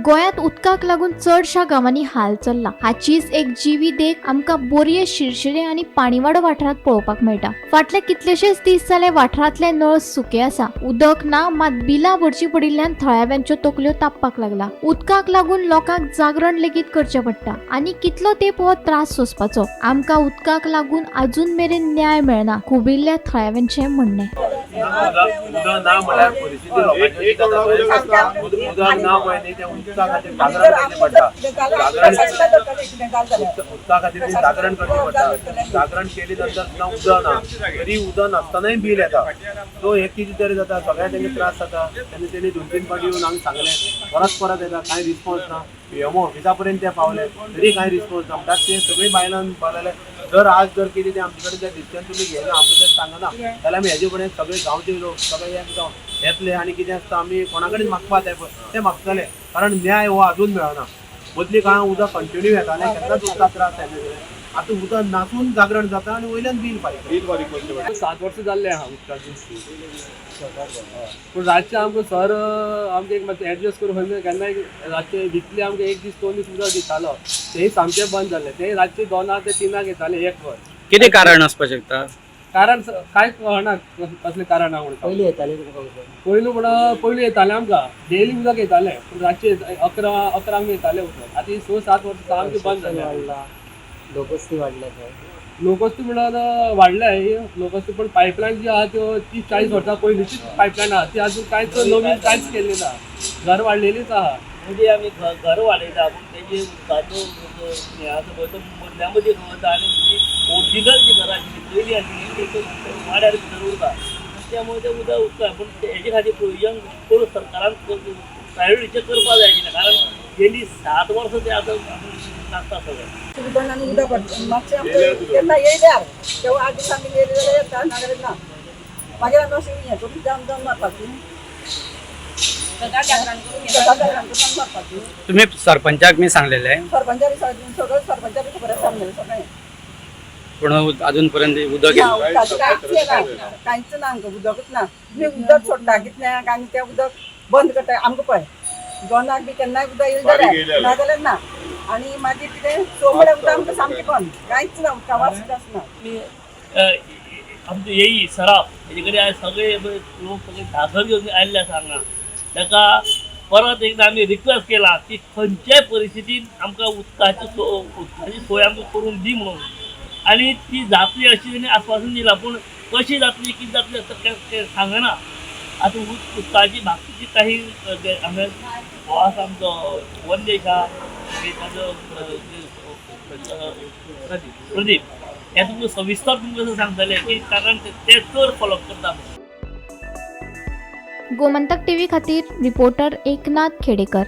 गोंयांत उदकाक लागून चडशा गांवांनी हाल चल्ला. हाचीच एक जिवी देख आमकां बोरये, शिरशिरे आनी पाणीवाडो वाठारांत पळोवपाक मेळटा. फाटले कितलेशेच दीस जाले वाठारांतले नळ सुके आसा. उदक ना, मात बिलां भरची पडिल्ल्यान थळाव्यांच्यो तकल्यो तापपाक लागला. उदकाक लागून लोकांक जागरण लेगीत करचें पडटा आनी कितलो तेंप हो त्रास सोंसपाचो? आमकां उदकाक लागून अजून मेरेन न्याय मेळना, खुबिल्ल्या थळाव्यांचें म्हणणें. उदक उदक ना म्हळ्यार परिस्थिती लोकांची अशी जाता पळय, उदक ना पळय न्ही, तें उदका खातीर जागरण करचें पडटा. जागरण, उदका खातीर ती जागरण करचें पडटा. जागरण केली नंतर सुद्दां उदक ना, तरी उदक नासतनाय बील येता. सो हें कितें तरी जाता, सगळ्यांक तेंचे त्रास जाता. तेन्ना तेणी 2-3 फावटी येवन हांगा सांगलें, परत परत येता, कांय रिस्पॉन्स ना. पीएमओ ऑफिसा पर्यंत ते पावले तरी कांय रिस्पॉन्स ना. म्हणटा ते सगळीं बायलां म्हणपाक लागले, जर आज जर कितें तें आमचे कडेन जर डिसिजन तुमी घेयना, आमकां जर सांगना जाल्यार आमी हेजे फुडें सगळे गांवचे लोक सगळे एक जावन येतले आनी कितें आसता आमी कोणा कडेन मागपा जाय पळय ते मागतले, कारण न्याय हो अजून मेळना. मदली काळां उदक कंटिन्यू येतालें, केन्नाच उदका त्रास जायनासले. आतां उदक नासून जागरण जाता आनी वयल्यान बील फारीक करता. 7 वर्सां जाल्ले आहा उदकाची. पूण रातचें आमकां सर आमकां एक मातशें एडजस्ट करून खंय केन्नाय रातचें विकली आमकां 1 दीस 2 दीस उदक दितालो, तेय सामकें बंद जालें. तेय रातचें 2 ते 3 येतालें एक वर. कितें कारण आसपाक शकता? कारण कांय कळना कसलें कारण आहा म्हणून. पयलीं येतालें तुमकां उदक? पयलू म्हणून पयलू येतालें आमकां, डेली उदक येतालें, पूण रातचें 11-11 येतालें उदक. आतां 6-7 वर्सां सामकें बंद जालें. वाडला, लोकवस्ती वाडल्या थंय. लोकवस्ती म्हणल्यार वाडल्या ही लोकवस्ती, पण पायपलायन जी आहा त्यो 30-40 वर्सां पयलींचीच पायपलायन आहा, ती अजून कांयच नवीन कांयच केल्ली ना. घर वाडलेलीच आहा. म्हणजे आमी घर वाडयता, पूण तेजे उदकाचो हें आसा पळय तो मदल्या मदीं वता आनी जी ओरिजिनल जी घरां आशिल्ली पयलीं आशिल्ली ती वाड्यार भितर उरता, त्यामुळे तें उदक उरता. पूण हेजे खातीर प्रोविजन करून सरकारान प्रायोरिटीचेर करपाक जाय आशिल्लें, कारण गेली 7 वर्सां ते आतां नासता सगळें. उदक आनी उदक मातशें आमचें केन्ना येयल्यार तेव्हा 8 दिसांनी येयले जाल्यार येता, नाजाल्यार ना. मागीर आमी अशें हें करून जाम जाम मारपाची, सदां जागरण करून मारपाची. तुम्ही सरपंचाक मी सांगलेले? सरपंचानी सगळं सरपंचानी खबर आसा आमगेलें सगळें. पूण अजून पर्यंत उदक ना, उदकाचें कांयच हें ना, कांयच ना आमकां, उदकूच ना. तुमी उदक सोडटा कितल्याक आनी तें उदक बंद करता आमकां पळय. 2 बी केन्नाय उदक येयलें जाल्यार, नाजाल्यार ना. आनी मागीर कितें 6 म्हळ्यार उदक आमकां सामकें बंद, कांयच ना, उदका वास सुद्दां आसना. आमी आमचो येई सराफ हेजे कडेन आयज सगळे लोक सगळे धाकर घेवन आयिल्ले आसा हांगा. ताका परत एकदां आमी रिक्वेस्ट केला की खंयच्याय परिस्थितीन आमकां उदकाची सोय आमकां करून दी म्हणून, आनी ती जातली अशी तेणी आस्वासन दिलां, पूण कशी जातली कितें जातली असं तें सांगना. आतां उदकाची बाकीची काही हांगा हो आसा आमचो वंदेश आहा, मागीर ताजो प्रदीप, हे तुमकां सविस्तर तुमकां सांगतले की कारण ते चड फॉलोअप करता. गोमंतक टीव्ही खातीर रिपोर्टर एकनाथ खेडेकर.